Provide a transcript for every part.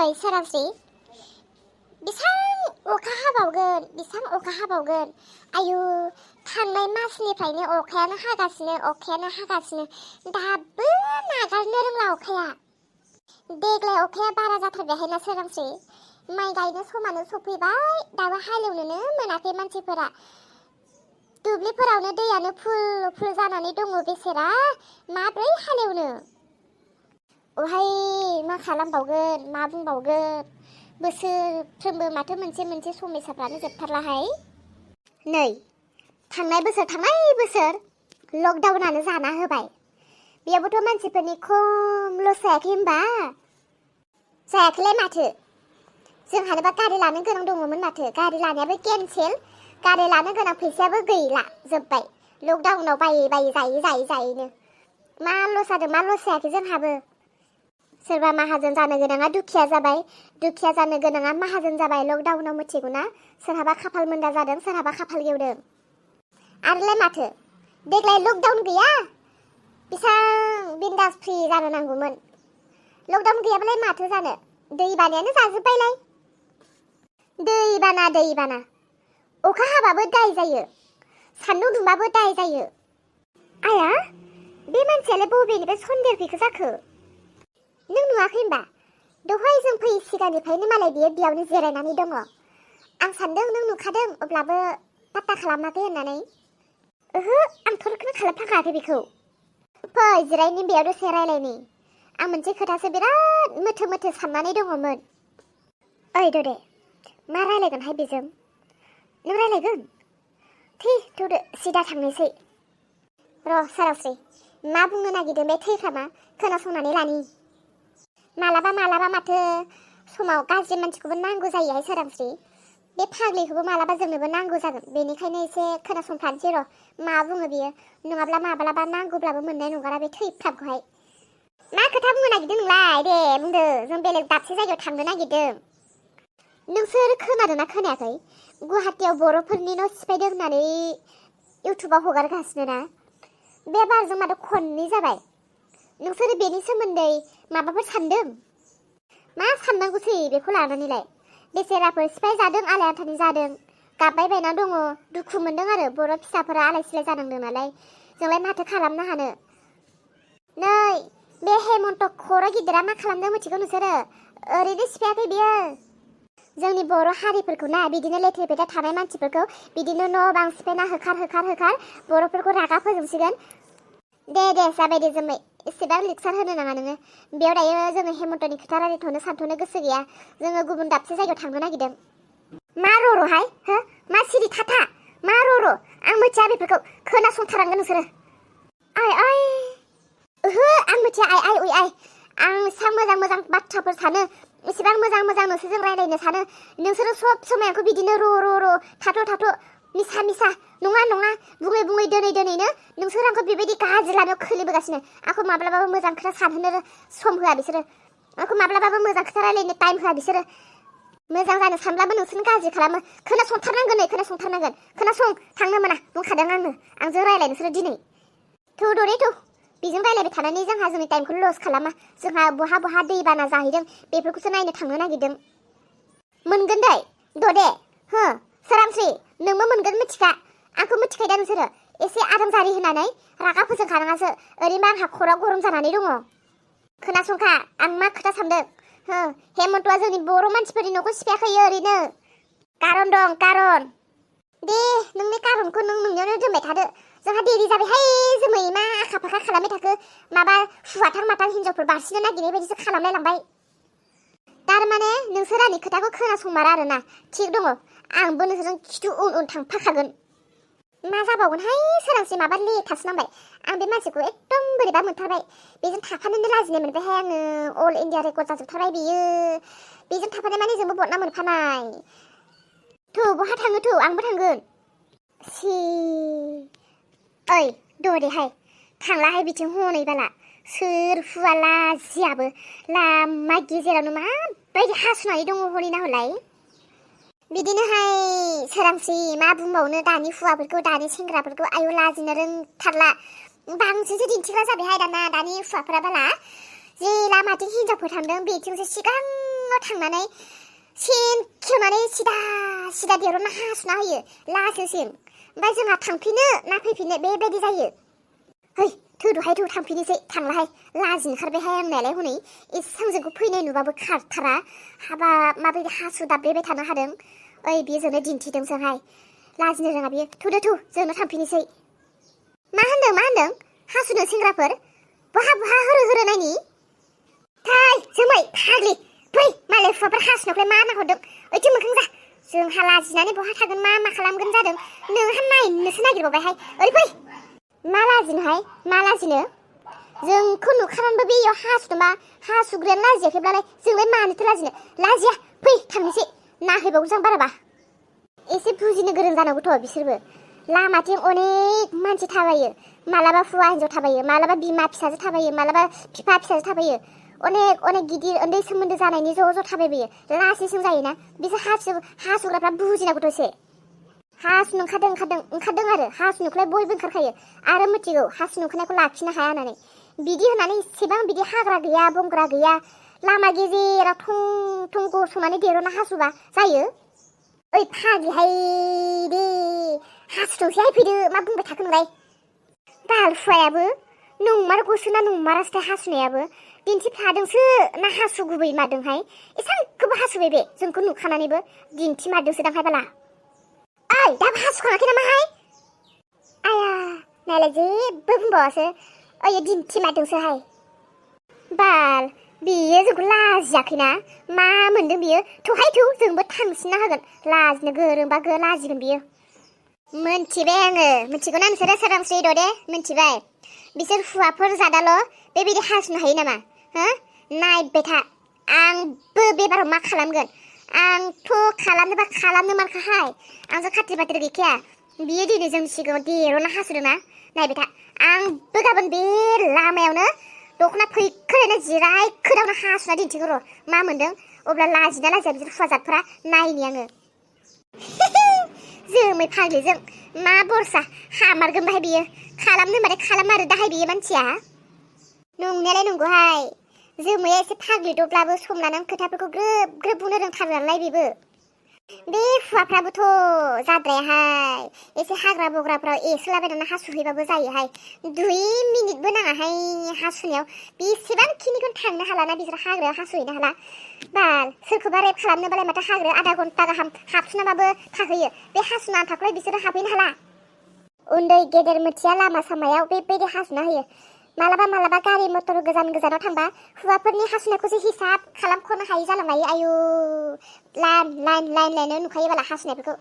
फै सोरांस्रि बेसां अखा हाबावगोन आयु थांनाय मासनिफ्रायनो अखायानो हागासिनो दाबो नागारनो रोंला अखाया देग्लाय अखाया बारा जाथारबायहायना सोरांस्रि माइ गायनो समानो सफैबाय दाबो हालेवनोनो मोनाखै मानसिफोरा दुब्लिफोरावनो दैयानो फुल जानानै दङ बेसेरा माब्रै हालेवनो ओहाय मा खालामबावगोन मा बुंबावगोन बोसोरफ्रोमबो माथो मोनसे समयसाफ्रानो जोबथारलाहाय नै थांनाय बोसोर लकडाउनानो जाना होबाय बेयावबोथ' मानसिफोरनि खम लस जायाखै होनबा जायाखैलाय माथो जोंहानोबा गारि लानो गोनां दङमोन माथो गारि लानायाबो केनसेल गारि लानो गोनां फैसायाबो गैला जोब्बाय लकडाउनाव बायै जायैनो मा लस जादों मा लस जायाखै जोंहाबो सोरबा माहाजोन जानो गोनाङा दुखिया जाबाय दुखिया जानो गोनाङा माहाजोन जाबाय लकडाउनाव मिथिगौना सोरहाबा खाफाल मोनदा जादों सोरहाबा खाफाल गेवदों आरोलाय माथो देग्लाय लकडाउन गैया बेसां बिन्दास फ्रि जानो नांगौमोन लकडाउन गैयाबालाय माथो जानो दैबानायानो जाजोब्बायलाय दैबाना अखा हाबाबो दाय जायो सान्दुं दुंबाबो दाय जायो आया बे मानसियालाय बबेनिफ्राय सन्देरफैखो जाखो नों नुवाखै होनबा दहाय जों फैयै सिगांनिफ्रायनो मालाय बेयावनो जिरायनानै दङ आं सान्दों नों नुखादों अब्लाबो पात्ता खालामाखै होननानै ओहो आं थरखौनो खालामफ्लाङाखै बेखौ फै जिरायनि बेयाव दसे रायलायनि आं मोनसे खोथासो बिराद मोथो साननानै दङमोन ओइ ददे मा रायलायगोनहाय बेजों नों रायलायगोन थौदो सिदा थांनोसै र' सोरांस्रि मा बुंनो नागिरदों बे थैखामा खोनासंनानै लानि मालाबा माथो समाव गाज्रि मानसिखौबो नांगौ जायोहाय सोरांस्रि बे फाग्लिखौबो मालाबा जोंनोबो नांगौ जागोन बेनिखायनो एसे खोनासंफानोसै र' मा बुङो बियो नङाब्ला माब्लाबा नांगौब्लाबो मोननाय नंगारा बे थैफ्राबखौहाय मा खोथा बुंनो नागिरदों नोंलाय दे बुंदो जों बेलेग दाबसे जायगायाव थांनो नागिरदों नोंसोर खोनादोंना खोनायाखै गुवाहाटीयाव बर'फोरनि न' सिफायदों होननानै इउटुबाव हगारगासिनो ना बे बारजों माथो खननै जाबाय नोंसोर बेनि सोमोन्दै माबाफोर सानदों मा साननांगौसै बेखौ लानानैलाय बेसेराफोर सिफाय जादों आलाय आथानि जादों गाबबाय बायना दङ दुखु मोनदों आरो बर' फिसाफोरा आलाय सिलाय जानांदों नालाय जोंलाय माथो खालामनो हानो नै बे हेमन्त खर' गिदिरा मा खालामदों मिथिगौ नोंसोरो ओरैनो सिफायाखै बियो जोंनि बर' हारिफोरखौ ना बिदिनो लेथेर फेथेर थानाय मानसिफोरखौ बिदिनो न' बां सिफायना होखार बर'फोरखौ रागा फोजोंसिगोन दे जाबाय दे जोमै एसेबां लेक्सार होनो नाङा नोङो बेयाव दायो जोङो हेमन्तनि खोथा रायलायथ'नो सानथ'नो गोसो गैया जोङो गुबुन दाबसे जायगायाव थांनो नागिरदों मा र'हाय हो मा सिरि थाथा मा र' आं मिथिया बेफोरखौ खोनासंथारांगोन नोंसोरो आइ ओहो आं मिथिया आइ उइ आइ आं एसेबां मोजां बाथ्राफोर सानो एसेबां मोजां नोंसोरजों रायलायनो सानो नोंसोरो सब समय आंखौ बिदिनो र' थाथ' मिसा नङा बुङै दोनैनो नोंसोर आंखौ बेबायदि गाज्रि लामायाव खोलैबोगासिनो आंखौ माब्लाबाबो मोजां खोथा सानहोनो सम होआ बिसोरो आंखौ माब्लाबाबो मोजां खोथा रायलायनो टाइम होआ बिसोरो मोजां जानो सानब्लाबो नोंसोरनो गाज्रि खालामो खोनासंथारनांगोन खोनासं थांनो मोना बुंखादों आंजों रायलाय नोंसोरो दिनै थौ बेजों रायलायबाय थानानै जोंहा जोंनि टाइमखौ लस खालामा जोंहा बहा दैबाना जाहैदों बेफोरखौसो नायनो थांनो नागिरदों मोनगोन दै ददे हो सोरांस्रि नोंबो मोनगोन मिथिखा आंखौ मिथिखायोदा नोंसोरो एसे आरामजारि होनानै रागा फोजोंखानाङासो ओरैनो आंहा खर'आ गरम जानानै दङ खोनासंखा आं मा खोथा सानदों हो हेमन्तआ जोंनि बर' मानसिफोरनि न'खौ सिफायाखै ओरैनो कारन दं दे नोंनि कारनखौ नोंनियावनो दोनबाय थादो जोंहा देरि जाबायहाय जोमै मा आखा फाखा खालामबाय थाखो माबा हुवाथां माथां हिनजावफोर बारसिनो नागिरनाय बायदिसो खालामलाय लांबाय थारमाने नोंसोर आंनि खोथाखौ खोनासंमारा आरोना थिग दङ आंबो नोंसोरजों खिथु उन थांफाखागोन मा जाबावगोनहाय सोरांस्रि माबा लेथासो नांबाय आं बे मानसिखौ एकदम बोरैबा मोनथारबाय बेजों थाफानोनो लाजिनाय मोनबायहाय आङो अल इन्डिया रेकर्ड जाजोबथारबाय बेजों थाफानाय माने जोंबो बदनाम मोनफानाय बहा थाङो आंबो थांगोन ओइ ददेहाय थांलाहाय बिथिं हनै बाला सोर हुआ लाजियाबो लामा गेजेरावनो माबायदि हासुनानै दङ हनै नाहरलाय बिदिनोहाय सोरांस्रि मा बुंबावनो दानि हुवाफोरखौ दानि सेंग्राफोरखौ आयु लाजिनो रोंथारला बांसिनसो दिन्थिग्रा जाबायहाय दाना दानि हुवाफोरा बाला जे लामाथिं हिनजावफोर थांदों बेथिंसो सिगां सिङाव थांनानै सेन खेवनानै सिदा देरना हासुना होयो लासोसिम ओमफ्राय जोंहा थांफिनो ना फैफिनो बेबायदि जायो है थोदोहाय थौ थांफिनोसै थांलाहाय लाजिनो ओंखारबायहाय आंनायालाय हनै एसेबां जोंखौ फैनाय नुबाबो खारथारा हाबाब माबायदि हासु दाब्लेबाय थानो हादों ओइ बियो जोंनो दिन्थिदोंसोहाय लाजिनो रोङा बियो थौदो थौ जोंनो थांफिनोसै मा होनदों हासुनो सेंग्राफोर बहा होरो नायनि थै जोमै फाग्लि फै मालाय हुवाफोर हासुनायखौलाय मा नाहरदों ओइथिं मोखां जा जोंहा लाजिनानै बहा थागोन मा खालामगोन जादों नोंहा नायनोसो नागिरबावबायहाय ओरै फै मा लाजिनो जोंखौ नुखानानैबो बेयाव हासुदोंबा हासुग्रायानो लाजियाखैब्लालाय जोंलाय मानोथो लाजिया फै थांनोसै नाहैबावगोन जों बाराबा एसे बुजिनो गोरों जानांगौथ' बिसोरबो लामाथिं अनेक मानसि थाबायो मालाबा हौवा हिन्जाव थाबायो मालाबा बिमा फिसाजो थाबायो मालाबा बिफा फिसाजो थाबायो अनेक गिदिर उन्दै सोमोन्दो जानायनि ज' थाबायबोयो लासिं जायोना बिसोर हासुग्राफ्रा बुजिनांगौथ' एसे हासुनो ओंखारदों आरो हासुनोखौलाय बयबो ओंखारखायो आरो मिथिगौ हासुनो ओंखारनायखौ लाखिनो हाया होननानै बिदि होननानै एसेबां बिदि हाग्रा गैया बंग्रा गैया लामा गेजेराव थं गसंनानै देरना हासुबा जायो ओइ फाग्लिहाय दे हासुथोंसैहाय फैदो मा बुंबाय थाखो नोंलाय बाल हुवायाबो नंमारगौसो ना नंमारासोथाय हासुनायाबो दिन्थिफ्लादोंसो ना हासु गुबै मादोंहाय एसांखौबो हासुबाय बे जोंखौ नुखानानैबो दिन्थिमारदोंसो दांहाय बाला ओइ दाबो हासुखाङाखै नामाहाय आया नायलाय जेबो बुंबावासो ओइ दिन्थिमारदोंसोहाय बाल बियो जोंखौ लाजियाखैना मा मोनदों बियो थौहाय थौ जोंबो थांसिनना होगोन लाजिनो गोरोंबा लाजिगोन बियो मोनथिबाय आङो मिथिगौना नोंसोरो सोरांस्रि दे मिथिबाय बिसोर हुवाफोर जादाल' बेबायदि हासुनो हायो नामा हो नायबाय था आंबो बेबाराव मा खालामगोन आंथ' खालामनोबा खालामनो मारखाहाय आंजों खाथिर बाथिर गैखाया बियो दिनै जोंनि सिगाङाव देरना हासुदोंना नायबाय था आंबो गाबोन बे लामायावनो दख'ना फैखोलायना जिरायखोदावना हासुना दिन्थिगौ र' मा मोनदों अब्ला लाजिना लाजिया बिसोर हुवाजादफोरा नायनि आङो जोमै फाग्लिजों मा बरसा हामारगोन बाहाय बियो खालामनो होनबाथाय खालामो दाहाय बियो मानसिया नंनायालाय नंगौहाय जोमैया एसे फाग्लिदबब्लाबो सम लानानै खोथाफोरखौ ग्रोब बुंनो रोंथारो नालाय बेबो बे हुवाफ्राबोथ' जाद्रायाहाय एसे हाग्रा बग्राफ्राव एसेलाबायनानै हासुहैबाबो जायोहाय 2 मिनिटबो नाङाहाय हासुनायाव बेसेबांखिनिखौ थांनो हालाना बिसोर हाग्रायाव हासुहैनो हाला बाल सोरखौबा रेप खालामनोबालाय माथो हाग्रायाव आधा घन्टा गाहाम हाबसुनाबाबो थाहैयो बे हासुना आन्थाखौलाय बिसोरो हाबहैनो हाला उन्दै गेदेर मिथिया लामा सामायाव बेबायदि हासुना होयो मालाबा गारि मटर गोजानाव थांबा हुवाफोरनि हासुनायखौसो हिसाब खालामख'नो हायि जालांलायो आयु लाइन नुखायो बाला हासुनायफोरखौ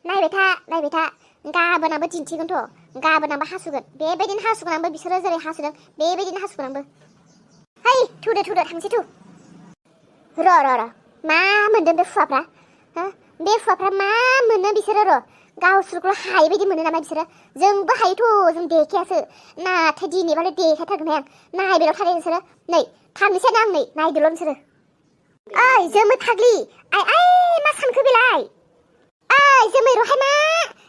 नायबाय था गाबोनाबो दिन्थिगोनथ' गाबोनाबो हासुगोन बेबायदिनो हासुगोन आंबो बिसोरो जेरै हासुदों बेबायदिनो हासुगोन आंबो है थौदो थांसै थौ र' मा मोनदों बे हुवाफ्रा मा मोनो बिसोरो र' गावसोरखौल' हायै बायदि मोनो नामा बिसोरो जोंबो हायोथ' जों देखायासो नाथाय दिनैबालाय देखायथारगोनहाय आं नायबायल' थादो नोंसोरो नै थांनोसै आं नै नायदोल' नोंसोरो ओइ जोमै फाग्लि आइ मा सानखो बेलाय ओइ जोमै रहाय मा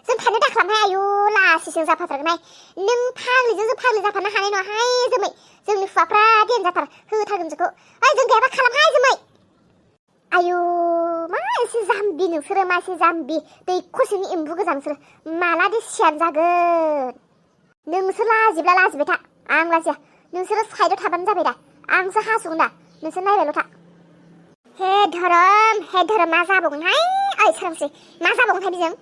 जों थानो दाखालामहाय आयु लासिजों जाफाथारगोनहाय नों फाग्लिजों जों फाग्लि जाफानो हानाय नङाहाय जोमै जोंनि हुवाफ्रा देनजारथार होथारगोन जोंखौ ओइ जों गैयाबा खालामहाय जोमै आयु मा एसे जाम्बि नोंसोरो मा एसे जाम्बि दैखरसेनि एम्बु गोजा नोंसोरो मालादि सियान जागोन नोंसोर लाजिब्ला लाजिबाय था आं लाजिया नोंसोरो साइडआव थाबानो जाबाय दा आंसो हासुगोन दा नोंसोर नायबायल' था हे धोरोम मा जाबावगोनहाय ओइ सोरांस्रि मा जाबावगोनहाय बेजों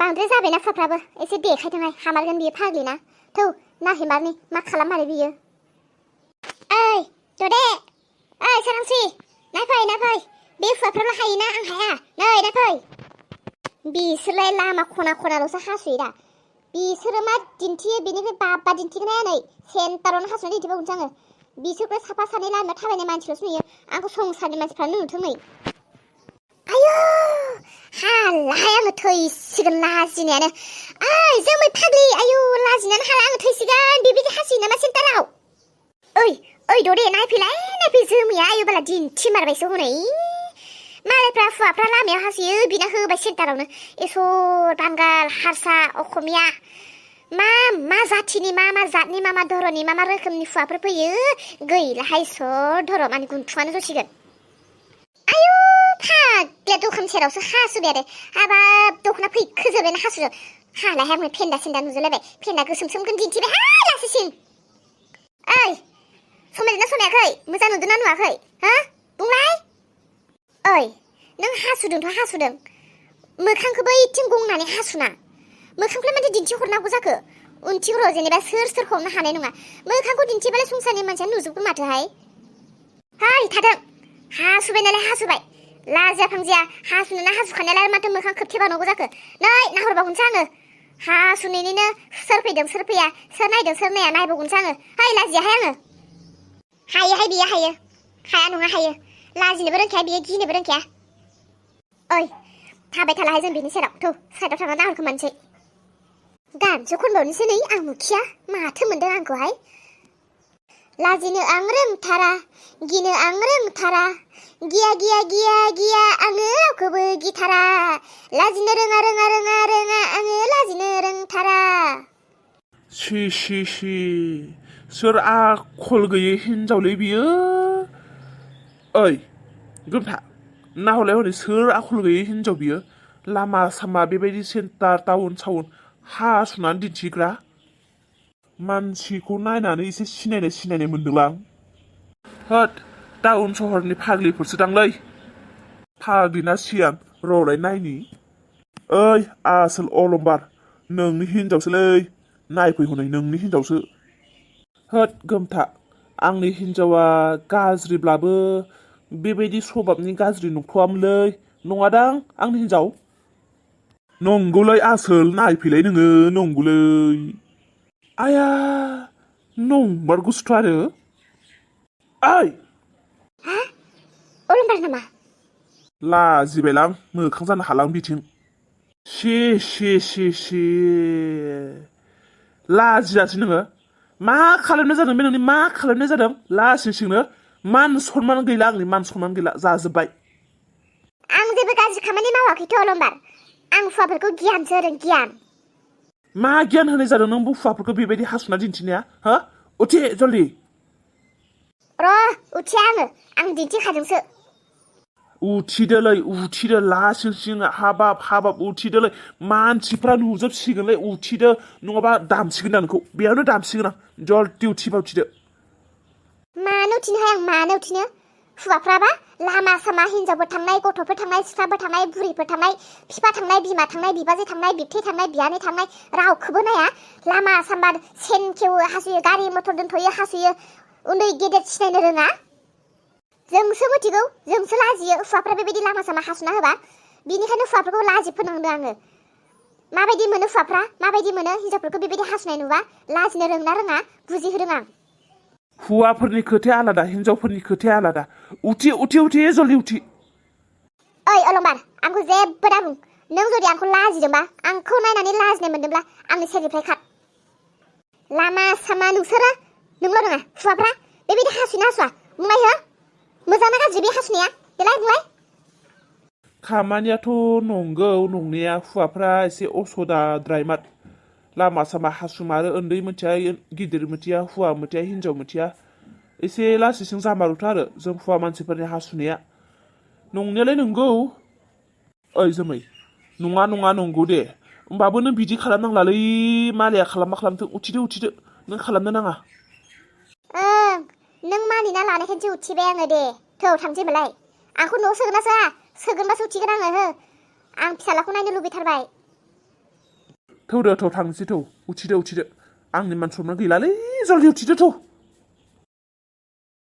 बांद्राय जाबायना हुवाफ्राबो एसे देखायथोंहाय हामारगोन बियो फाग्लिना थौ नायहैमारनि मा खालाममारो बियो ओइ ददे ओइ सोरांस्रि नायफै बे हुवाफ्राल' हायोना आं हाया नै नायफै बिसोरलाय लामा खनाल'सो हासुयो दा बिसोरो मा दिन्थियो बेनिफ्राय बाबा दिन्थिगोन नै सेन्टारावनो हासुना दिन्थिबावगोनसो आङो बिसोरखौ साफा सानै लामायाव थाबायनाय मानसिल'सो नुयो आंखौ संसारनि मानसिफ्रानो नुथों नै आयु हालाहाय आङो थैसिगोन लाजिनायानो ओइ जोमै फाग्लि आयु लाजिनानै हाला आङो थैसिगोन बेबायदि हासुयो नामा सेन्टाराव ओइ ददे नायफै जोमैया आयु बाला दिन्थिमारबायसो हनै मालायफ्रा हुवाफ्रा लामायाव हासुयो बिना होबाय सेन्टारावनो एसर बांगाल हारसा असमिया मा जाथिनि मा जातनि मा धरननि मा रोखोमनि हुवाफोर फैयो गैलाहाय सर धरमानि गुन्थुआनो जसिगोन बे दखान सेरावसो हासुबाय आरो हाबाब दख'ना फैखोजोबबायना हासुदो हालाय आंनो फेन्दा सेन्दा नुजोबलायबाय फेन्दा गोसोमसोमखौनो दिन्थिबाय हाय लासिसिन ओइ समायदोंना समायाखै मोजां नुदोंना नुवाखै हा बुंलाय ओइ नों हासुदोंथ' हासुदों मोखांखौबो इथिं गंनानै हासुना मोखांखौलाय माथो दिन्थिहरनांगौ जाखो उनथिं र' जेनेबा सोर हमनो हानाय नङा मोखांखौ दिन्थिबालाय संसारनि मानसिया नुजोबगोन माथोहाय हाय थादों हासुबाय नालाय हासुबाय लाजिया फांजिया हासुनोना हासुखानायालाय माथो मोखां खोबथेबावनांगौ जाखो नै नाहरबावगोनसो आङो हासुनायनिनो सोर फैदों सोर फैया सोर नायदों सोर नाया नायबावगोनसो आङो हाय लाजियाहाय आङो हायोहाय बियो हाया नङा हायो लाजिनोबो रोंखाया बियो गिनोबो रोंखाया ओइ थाबाय थालाहाय जों बिनि सेराव थौ साइडआव थांना नाहरखोमानोसै गानसो खनबावनोसै नै आं मुखिया माथो मोनदों आंखौहाय लाजिनो आं रोंथारा गिनो आं रोंथारा गिया गिया गिया गिया आङो रावखौबो गिथारा लाजिनो रोङा रोङा रोङा रोङा आङो लाजिनो रोंथारा सि सोर आखल गैयै हिनजावलै बियो ओइ गोमथा नाहरलाय हनै सोर आखल गैयै हिनजाव बियो लामा सामा बेबायदि सेन्टार टाउन हासुनानै दिन्थिग्रा मानसिखौ नायनानै एसे सिनायनाय मोनदोंलां होद टाउन सहरनि फाग्लिफोरसो दांलै फाग्लिना सियान र'लाय नायनि ओइ आसोल अलंबार नोंनि हिनजावसोलै नायफै हनै नोंनि हिनजावसो होद गोमथा आंनि हिनजावा गाज्रिब्लाबो बेबायदि सभाबनि गाज्रि नंथ'आमोनलै नङादां आंनि हिनजाव नंगौलै आसोल नायफैलाय नोङो नंगौलै आया नंमारगौसोथ' आरो ओइ हा अलंबार नामा लाजिबायलां मोखां जानो हालां बिथिं सि लाजियासै नोङो मा खालामनाय जादों बे नोंनि मा खालामनाय जादों लासिंसिंनो मान सनमान गैला आंनि मान सनमान गैला जाजोब्बाय आं जेबो गाज्रि खामानि मावाखैथ' अलंबार आं हुवाफोरखौ गियानसो होदों गियान मा गियान होनाय जादों नों हुवाफोरखौ बेबायदि हासुना दिन्थिनाया हो उथि जल्दि र' उथिया आं दिन्थिखादोंसो उथिदो लासिंसिं हाबाब उथिदोलै मानसिफ्रा नुजोबसिगोनलै उथिदो नङाबा दामसिगोन आं नोंखौ बेयावनो दामसिगोन आं जल्दि उथिदो मानो उथिनोहाय आं मानो उथिनो हुवाफ्राबा लामा सामा हिनजावफोर थांनाय गथ'फोर थांनाय सिख्लाफोर थांनाय बुरैफोर थांनाय बिफा थांनाय बिमा थांनाय बिबाजै थांनाय बिबथै थांनाय बियानै थांनाय रावखौबो नाया लामा सामा सेन खेवो हासुयो गारि मथर दोनथ'यो हासुयो उन्दै गेदेर सिनायनो रोङा जोंसो मिथिगौ जोंसो लाजियो हुवाफ्रा बेबायदि लामा सामा हासुना होबा बिनिखायनो हुवाफोरखौ लाजि फोनांदों आङो माबायदि मोनो हुवाफ्रा माबायदि मोनो हिनजावफोरखौ बेबायदि हासुनाय नुबा लाजिनो रोंना रोङा बुजिहोदों आं हुवाफोरनि खोथाया आलादा हिनजावफोरनि खोथाया आलादा उथि जल्दि उथि ओइ अलंबार आंखौ जेबो दाबुं नों जुदि आंखौ लाजिदोंबा आंखौ नायनानै लाजिनाय मोनदोंब्ला आंनि सेरनिफ्राय खार लामा सामा नोंसोरो नोंल' नङा हुवाफ्रा बेबायदि हासुना हासुवा बुंनाय हो मोजां ना गाज्रि बे हासुनाया देलाय बुंलाय खामानियाथ' नंगौ नंनाया हुवाफ्रा एसे असदाद्रायमार लामा सामा हासुमारो उन्दै मोनथिया गिदिर मोनथिया हुवा मोनथिया हिनजाव मोनथिया एसे लासिंसिं जामारोथ' आरो जों हुवा मानसिफोरनि हासुनाया नंनायालाय नंगौ ओइ जोमै नङा नंगौ दे होमबाबो नों बिदि खालामनांलालै मालाया खालामबा खालामथों उथिदो नों खालामनो नाङा नों मानिना लानायखायसो उथिबाय आङो दे थौ थांसै होनबालाय आंखौ न'आव सोगोना सोआ सोगोनबासो उथिगोन आङो हो आं फिसालाखौ नायनो लुबैथारबाय थौ थांसै उथिदो आंनि मान सनमान गैलालै जल्दि उथिदो थौ